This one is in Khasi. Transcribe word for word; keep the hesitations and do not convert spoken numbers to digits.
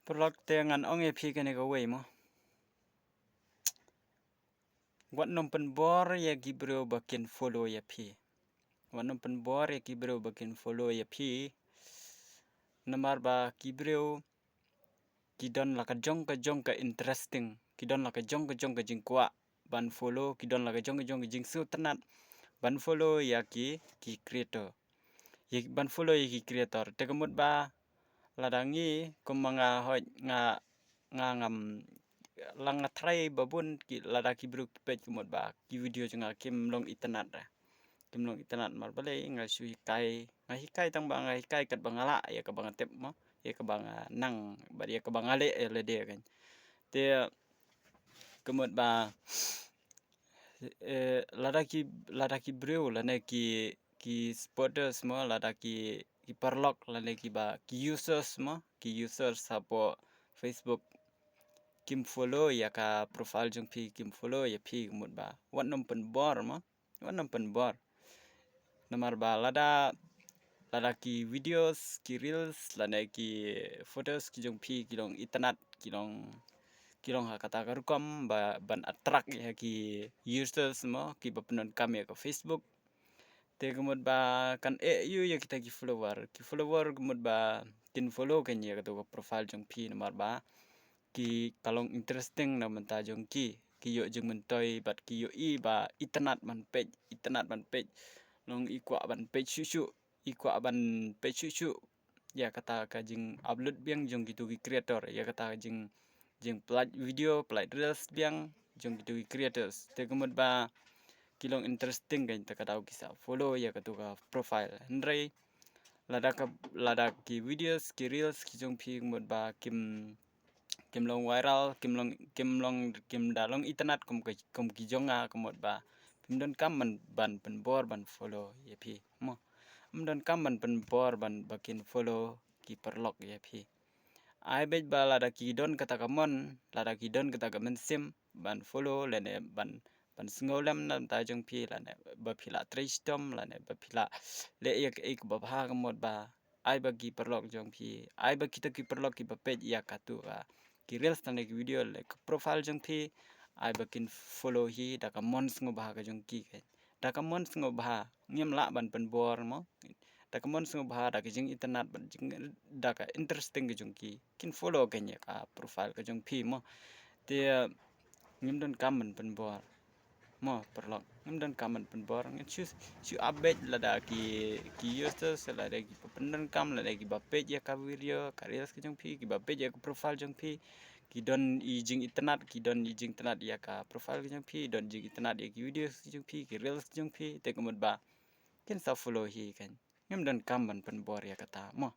Paralok, te ngan ong ïa phi kane kawei mo. Wat nym pynbor ïa ki briew ba kin follow ïa phi. Wat nym pynbor ïa ki briew ba kin follow ïa phi. Namar ba ki briew ki don la ka jong ka jong ka interesting, ki don la ka jong ka jong ka jingkwah ban follow, ki don la ka jong ka jong ka jingsngewtynnat ban follow ïa ki, ki creator. Ïa, ban follow ïa ki creator. Te ka mut ba lada ngi, kum ma nga hoi, nga, nga ngam, la nga try ba bun ki, lada ki briew ki peit ka mut ba ki video jong nga kim long itynnat re. Kim long itynnat, namar balei, nga shu hikai, nga hikai tang ba nga hikai katba nga lah, ïa kaba nga tip mo, ïa kaba nga nang, bad ïa kaba nga leh ïa lade kan. Te ka mut ba, eh, lada ki, lada ki briew lane ki, ki supporters mo, lada ki, ki paralok lane kiba, ki users mo, ki users hapoh Facebook kim follow ïa ka profile jong phi, kim follow ïa phi, ka mut ba wat nym pynbor mo. Wat nym pynbor. Namar ba lada, lada ki videos, ki reels lane ki photos ki jong phi ki long itynnat, ki long, ki long ha kata ka rukom ba ban attract ïa ki users mo, kiba pyndonkam ïa ka Facebook. Te ka mut ba kan eh ïa kita ki follower, ki follower ka mut ba kin follow kan ïa kato ka profile jong phi, namar ba ki, ka long interesting na bynta jong ki, ki ïoh jingmyntoi bad ki ïohi ba itynnat ban peit, itynnat ban peit. Long i kwah ban peit shuh shuh, i kwah ban peit shuh shuh ïa kata ka jing upload biang jong kitu ki creator, ïa kata ka jing, jing pyllait video, pyllait reels biang jong kitu ki creators. Te ka mut ba ki long interesting kan, te ka daw ki sa follow ïa katu ka profile. Hynrei lada ka, lada ki videos, ki reels ki jong phi ka mut ba kim, kim long viral, kim long, kim long, kim da long itynnat kum ki, kum ki jong nga ka mut ba phim donkam ban, ban pynbor ban follow ïa phi mo. Phim donkam ban pynbor ban ba kin follow ki paralok ïa phi. Ai beit ba lada ki don kata ka mon, lada ki don kata ka mynsiem ban follow lane ban, ban sngewlem na bynta jong phi lane ba phi lah trei shitom lane ba phi lah leh ïa kaei kaba bha ka mut ba ai ba ki paralok jong phi, ai ba kita ki paralok kiba peit ïa katu ka, ki reels lane ki video lane ka profile jong phi, ai ba kin follow hi da ka mon sngewbha ka jong ki kan. Da ka mon sngewbha, ngim lah ban pynbor mo. Da ka mon sngewbha, da ka jingitynnat bad jing, da ka interesting ka jong ki, kin follow kan ïa ka profile ka jong phi mo. Te ngim donkam ban pynbor mo paralok, ngim donkam ban pynbor. Ngan shu, shu update lada ki, ki users, lada kiba pyndonkam, lada kiba peit ïa ka video, ka reels ka jong phi, kiba peit ïa ka profile jong phi, ki don i jingitynnat, ki don i jingitynnat ïa ka profile ka jong phi, don jingitynnat ïa ki videos ka jong phi, ki reels ka jong phi, te ka mut ba kin sa follow hi kan. Ngim donkam ban pynbor ïa kata mo.